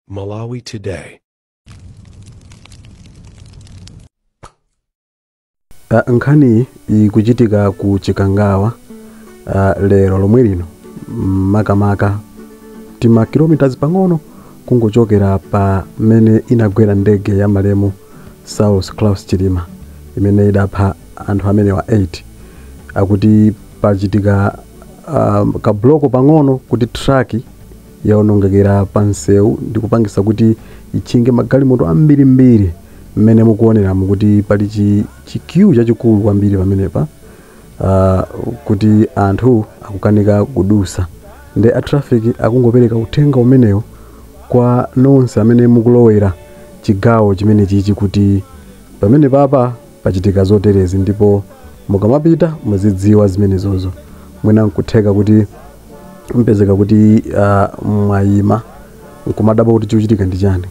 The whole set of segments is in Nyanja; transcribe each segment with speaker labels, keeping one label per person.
Speaker 1: Malawi Today.
Speaker 2: Nkhani ikuchitika ku Chikangawa lero lomwe lino, makamaka tima kilometers pang'ono kungochokera pa mmene inagwera ndege ya malemu Saulos Klaus Chilima imene idapha anthu amenewa 8. Akuti pachitika kabloko pang'ono kuti truck yaonongekera pa msewu ndi kupangisa kuti itchinge magalimoto ambirimbiri, mmene mukuoneramu kuti pali chi queue chachikulu kwambiri pamenepa, kuti anthu akukanika kudusa. Nde a traffic akungopereka uthenga umenewo kwa nonse amene mukulowera chigawo chimene chichi kuti pamene papa pachitika zoterezi, ndipo mukamapita muzidziwa zimenezozo. Mwina nkutheka kuti mpezeka kuti mwayima nkumadabwa kuti chikuchitika ndi chani.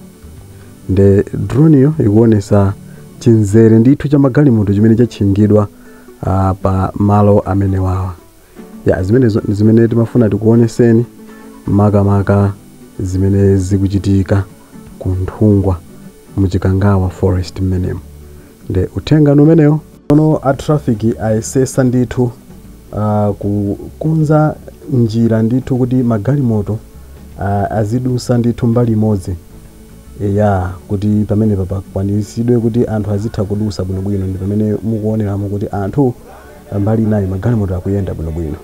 Speaker 2: Nde drone yo ikuonesa chinzere ndithu cha magalimoto chimene chatchingidwa pa malo amene wawa. Ya zimenezo ndi zimene timafuna tikuoneseni, makamaka zimene zikuchitika ku Nthungwa mu Chikangawa forest mmenemo. Nde uthenga umenewo. Ono a traffic ayesesa ndithu kukonza njira ndithu kuti magalimoto azidusa ndithu mbali imodzi, ya kuti pamenepa pakwaniritsidwe kuti anthu azitha kudusa bwinobwino. Ndi pamene mukuoneramo kuti anthu mbali inayi magalimoto akuyenda bwinobwino,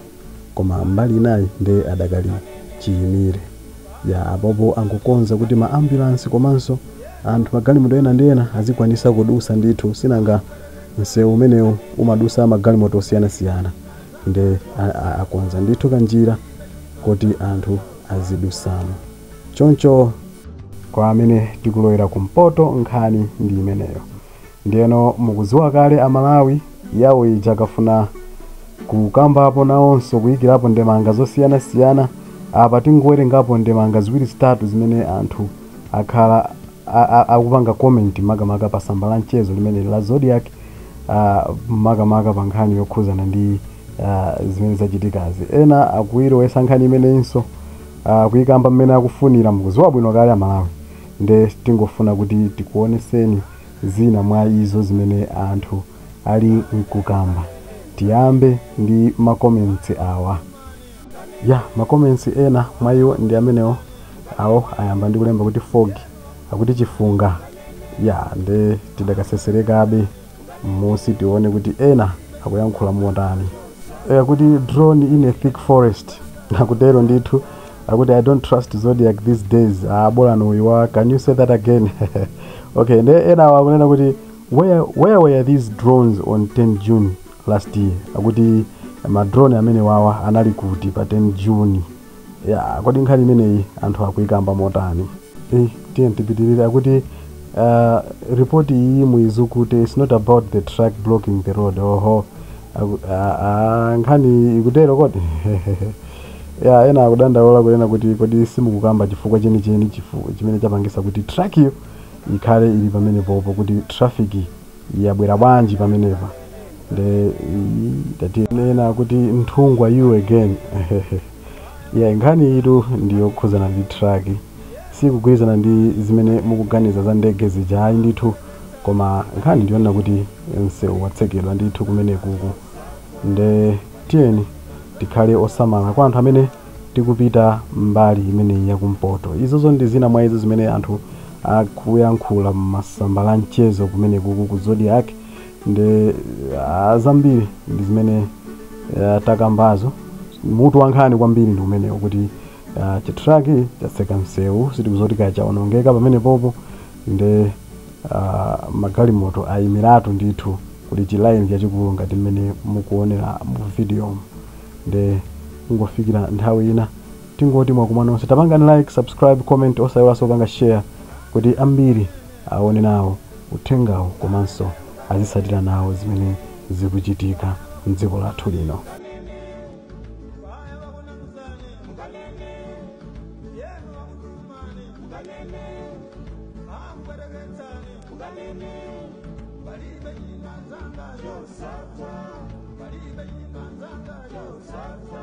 Speaker 2: koma mbali inayi nde adakali chiyimire. Ya apopo angokonza kuti ma ambulance komanso anthu magalimoto ena ndi ena azikwanisa kudusa ndithu, sinanga msewu umenewu umadusa magalimoto osiyanasiyana. Nde akonza ndithu kanjira kuti anthu azidusamo. Choncho kwa amene tikulowera kumpoto, nkhani ndi imeneyo. Ndiyeno mukudziwa kale Amalawi yawo ija akafuna kukambapo nawonso kuyikirapo ndemanga zosiyanasiyana. Apa tingowerengapo ndemanga ziwiri zitatu zimene anthu akhala akupanga comment, makamaka pa tsamba la mchezo limene la Zodiak, makamaka pa nkhani yokhuzana ndi zimene zachitikazi. Ena akuyilowesa nkhani imeneyinso, kuyikamba mmene akufunira. Mukudziwa bwino kale Amalawi. Nde tingofuna kuti tikuoneseni zina mwa izo zimene anthu ali mkukamba. Tiyambe ndi ma comments awa. Ya ma comments ena mwa iwo ndi amenewo awo. Ayamba ndi kulemba kuti fog, akuti chifunga. Ya nde tidakaseserekabe m'musi tione kuti ena akuyankhula motani. Akuti "Drone in a thick forest", akutero ndithu. Akuti "I don't trust Zodiak these days." Ah, bola uyu wa "Can you say that again?" Okay, nde ena awa akunena kuti Where were these drones on 10 June last year?" Akuti ma drone amene wawa anali kuti pa 10 June? Ya kodi nkhani imeneyi anthu akuyikamba motani? Tiye tipitirire. Akuti "Report iyi muizukute, it's not about the truck blocking the road." Oho, nkhani ikutero kodi? Ya ena akudandaula kunena kuti kodi simukukamba chifukwa chenicheni chimene chapangisa kuti truck iyo ikhale ili pamenepopo, kuti traffic yabwera bwanji pamenepa? Nde tati ena akuti "Nthungwa you again." Ya nkhani itu ndiyokhuzana ndi truck, sikugwirizana ndi zimene mukuganiza za ndege zija, ayi ndithu. Koma nkhani ndiyonena kuti msewu watsekedwa ndithu kumene kuku. Nde tiyeni tikhale osamala kwa anthu amene tikupita mbali imeneyi yakumpoto. Izozo ndi zina mwa izo zimene anthu akuyankhula m'masamba la mchezo kumene kuku ku Zodiak. Nde zambiri ndi zimene takambazo. Mutu wa nkhani kwambiri ndi umenewo, kuti chi truck chatseka msewu, sitikuzoti kaya chaonongeka pamenepopo. Nde magalimoto ayimiratu ndithu kuti chi line chachikulu ngati mmene mukuonera mu video. Nde kungofikira nthawi ina, tingoti mwakuma nonse. Tapangani like, subscribe, comment, osayiwalanso kupanga share kuti ambiri aone nawo uthengawo komanso azisatira nawo zimene zikuchitika mdziko lathu lino.
Speaker 3: Palibe china nzanga chosatha, palibe china nzanga chosatha.